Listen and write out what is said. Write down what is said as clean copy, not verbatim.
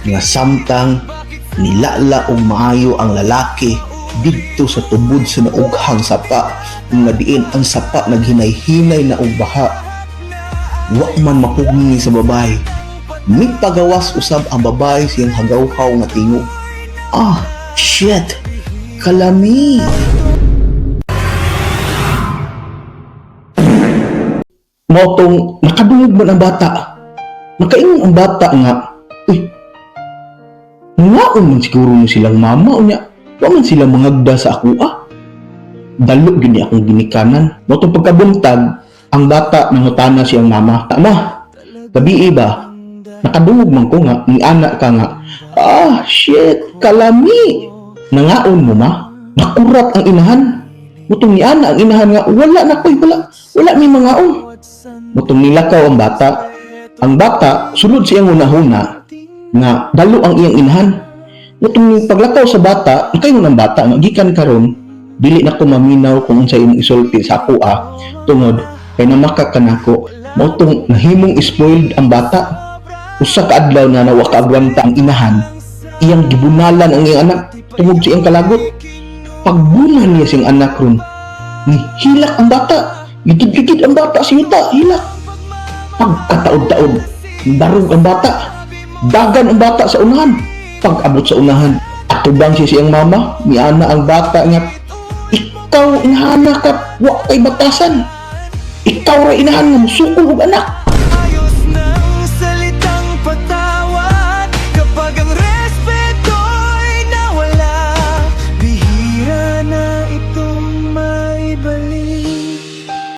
Nga samtang nilala og maayo ang lalaki didto sa tubod sa naughang sapa nga diin ang sapa naghinay-hinay na og baha, wa man mapugni sa babae. Mipagawas usab ang babae siyang hagawhaw nga tingog. "Ah, shit, kalami!" Mao tong nakadungog man ang bata. Nakaingon ang bata nga, "Uy, ngaon man siguro ni silang mama unya. Wa man sila mangagda sa ako ah. Dalo gyud ni akong ginikanan." Mao tong pagkabuntag, ang bata nangutana siyang mama. "Ma, gabii ba? Nakadungog man ko nga, ni ana ka nga, 'Ah, shit, kalami.' Nangaon mo, ma?" Nakurat ang inahan. Mao tong ni ana ang inahan nga, "Wala na koy, wala, wala mi mangaon." Mao tong nilakaw ang bata. Ang bata, sulod siyang hunahuna nga dalo ang iyang inahan. Mao tong paglakaw sa bata, nakaingon ang bata nga, "Gikan karon, dili na ko maminaw kung unsa imong isulti sa ako ah, tungod kay namakak ka nako." Mao tong nahimong spoiled ang bata. Usa ka adlaw na nawa kaagwanta ang inahan, iyang gibunalan ang iyang anak tungod sa iyang kalagot. Pagbuna niya siyang anak ron, ni hilak ang bata. Gigid-gigid ang bata sa yuta, hilak. Pagkataod-taod, barog ang bata. Dagan ang bata sa unahan. Pag-abot sa unahan, atubang siya siyang mama, miana ang bata nga, "Ikaw inahana ka, wa kay batasan. Ikaw ra inahan nga musukol og anak."